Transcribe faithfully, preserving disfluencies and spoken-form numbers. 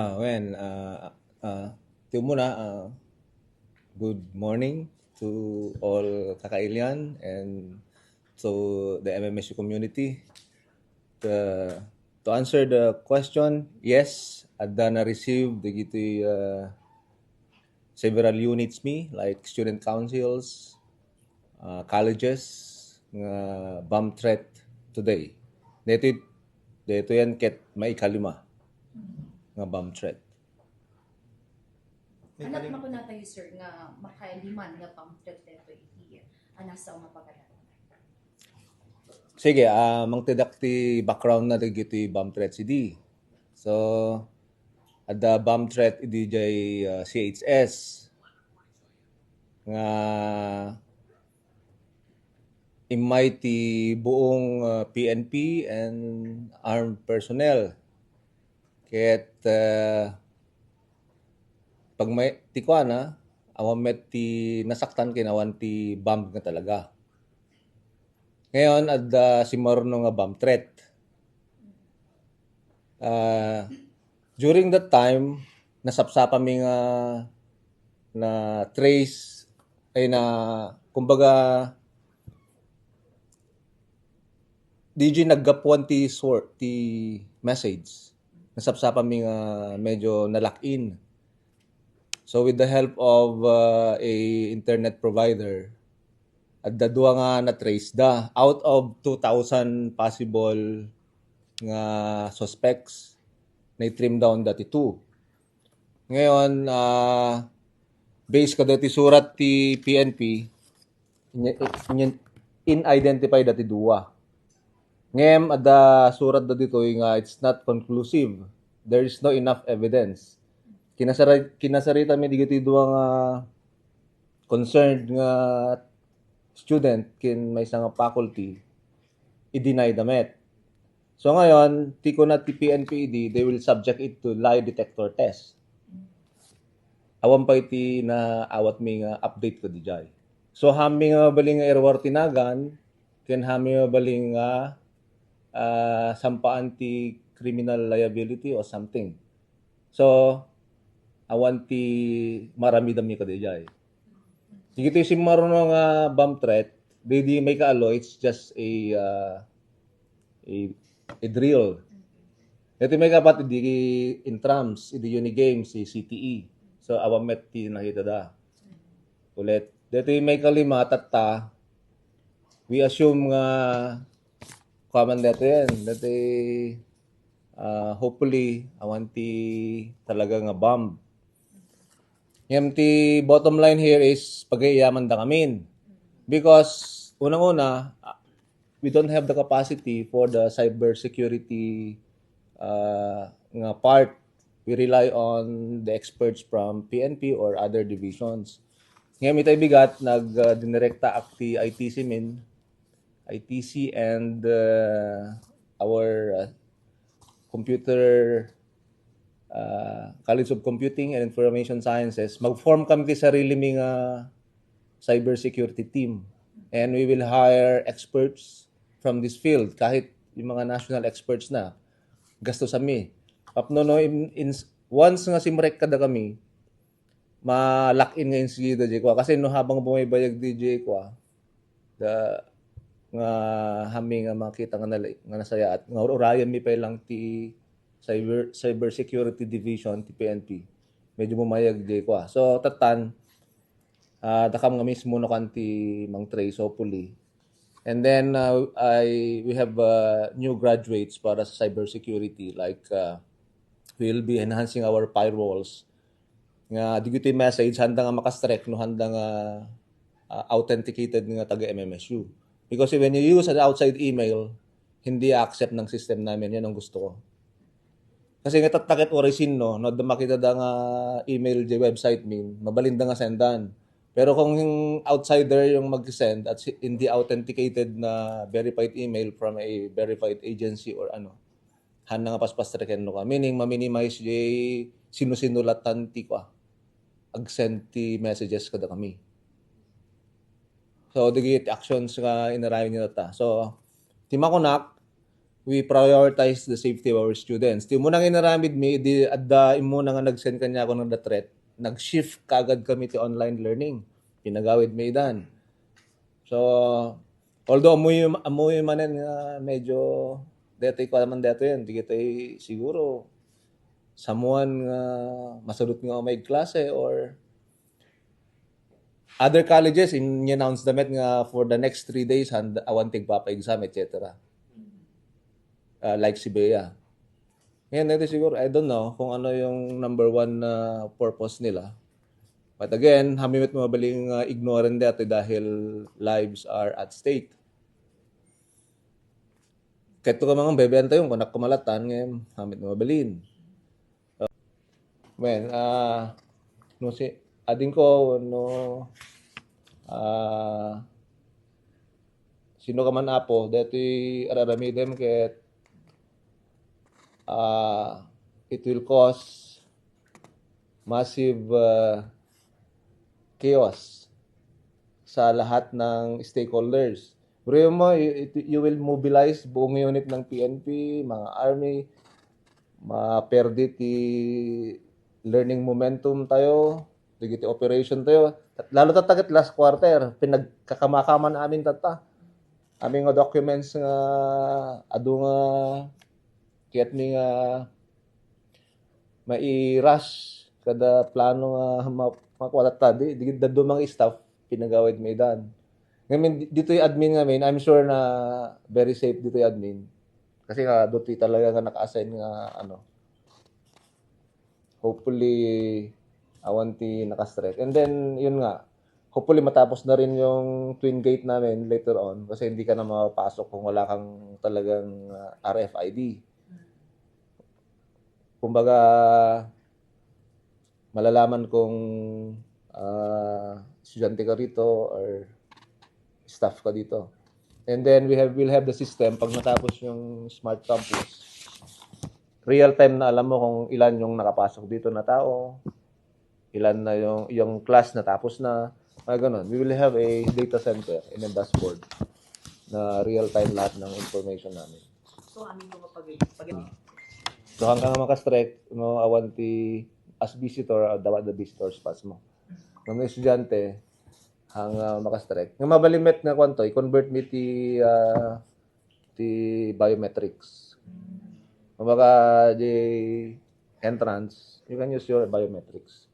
Ah, wen, ah, ah, ti umuna, ah, good morning to all kakailian and to the M M S U community. The, to answer the question, yes, adda na-receive dagiti, ah, several units mi, like student councils, ah, colleges, nga bomb threat today. Daytoy, daytoy yan ket maikalima nga bomb threat. Ania ti makunatayo, sir, nga makaliman nga bomb threat daytoy iti, ah, nasao nga pagarian? Sige, ah, mangtedak ti background na dagiti bomb threats idi. So, adda bomb threat idi jay, ah, C H S nga immay ti buong, ah, P N P and armed personnel. Ket, ah, pagmay-, ti kuana, awan met ti nasaktan ken awan ti bomb nga talaga. Ngayon, adda simmaruno nga bomb threat. Ah, during that time, nasapsapami nga na-trace, ay na, kumbaga, D J naggapuan ti sor-, ti message. Nasapsapami nga medyo na-lock in. So with the help of, uh, a internet provider, adda dua nga na-trace da. Out of two thousand possible nga suspects, na-trim down da ti two. Ngayon, ah, based kadagiti surat ti P N P, in-, in-, in-identify da ti dua. Ngem adda surat da ditoy nga it's not conclusive. There is no enough evidence. Kinasara-, kinasarita mi dagiti dua nga concerned nga student ken maysa nga faculty, i-deny da met. So ngayon, ti kuna ti P N P idi, they will subject it to lie detector test. Awan pay ti naawatmi nga update kadi jay. So, haanmi nga mabalin nga iruar ti nagan, ken haanmi nga mabalin nga, ah, sampaan ti criminal liability or something. So, awan ti maaramidami kadi jay. Dagitoy simmaruno nga bomb threat, di, di maikaallo, it's just a, ah, a, a drill. Dagitoy maikapat, idi intrams, idi Unigames, si C T E. So, awan met ti nakitada. Ulit. Dagitoy maikalima, tatta, we assume nga, kuaman dagitoy yan. Dagitoy, ah, hopefully, awan ti talaga nga bomb. Ngem ti bottom line here is pagayaman da ngamin. Because, unang-una, ah, we don't have the capacity for the cybersecurity, ah, nga part. We rely on the experts from P N P or other divisions. Ngem itay bigat, nag, ah, dinirekta ak ti I T C min, I T C and, ah, our, ah, computer, ah, College of Computing and Information Sciences, mag-form kami ti sarili mi nga cybersecurity team. And we will hire experts from this field, kahit yung mga national experts na, gastusan mi. Tapno, no, in, in, once nga simrek kada kami, ma-lock in nga insigi da jay kua. Kasi no, habang bumaybayag di jay kua, da, nga haanmi nga makita nga nala-, nga nasayaat, nga ur-urayan mi pay lang ti cyber, cyber security division ti P N P. Medyo bumayag jay kua. So, tattan, ah, dakam nga mismo no kan ti mang-trace, hopefully. And then, uh, I, we have, uh, new graduates para sa cybersecurity. Like, uh, we'll be enhancing our firewalls. Nga, dagitoy message, haanda nga makastrek no haanda nga, uh, authenticated nga taga M M S U. Because when you use an outside email, hindi accept ng system namin. Yan ang gusto ko. Kasi nga tatta ket uray sinno, no, adda makita da nga email jay website min, mabalin da nga sendan. Pero kung yung outsider yung mag-send at si-, hindi authenticated na verified email from a verified agency or ano, haanna nga paspastreken no ka. Meaning, ma-minimize jay sino-sino latan ti kua, ag-send ti messages kada kami. So, dagiti actions nga inarayon nyo ta. So, ti makunak, we prioritize the safety of our students. Ti umuna nga inaramid mi, di adda immuna nga nag-send kaniak nga threat, nag-shift kaagad kami ti online learning. Pinagawid mi idan. So, although ammoyo, ammoyo manen nga medyo detoy ko naman detoy yan, di kita siguro samuan nga masadut nga umay klase or other colleges, in-announce da met nga for the next three days, and awan ti agpapa-exam, et cetera. Ah, like si Bea. Ngayon, ito siguro, I don't know kung ano yung number one na purpose nila. But again, kami met mabaling uh, ignorant dati dahil lives are at stake. Kahit ito ka mga bebenta yung kunak kumalatan ngayon, kami met mabalin. Well, ah, no si ading ko no ah sino ka man, Apo, detoy ar-aramidem ket ah it will cause massive ah, chaos sa lahat ng stakeholders. Pero mo, you, you will mobilize buong unit ng P N P, mga army, maperdi ti learning momentum tayo, dagiti operation tayo. Lalo tatta ket last quarter, pinagkakamakaman amin tatta. Amin nga documents nga adu nga kayat mi nga mai-rush kada plano nga ma-, makuha tatta. Di, di, daduma nga staff, pinagawid mi idan. Ngamin, ditoy admin ngamin, I'm sure na very safe ditoy admin. Kasi nga, ditoy talaga nga naka-assign nga, ano, hopefully, awan ti nakastrike. And then, yun nga, hopefully matapos na rin yung twin gate namin later on kasi hindi ka na mapasok kung wala kang talagang ah, R F I D. Kumbaga, malalaman kung ah, estudyante ka rito or staff ka dito. And then we have we'll have the system pag natapos yung smart campus. Real time na alam mo kung ilan yung nakapasok dito na tao, ilan na yung yung class natapos na, mga ganun. We will have a data center and a dashboard na real time lahat ng information namin. So, amin ko pag pag So hanggang makastrike, no, awan ti as visitor, ah, dapat the visitors pass mo. Ng mga estudyante, hanggang makastrike. Nga mabalimet nga kwanto, i-convert mi ti ah, ti biometrics. Kumbaga, the entrance, you can use your biometrics.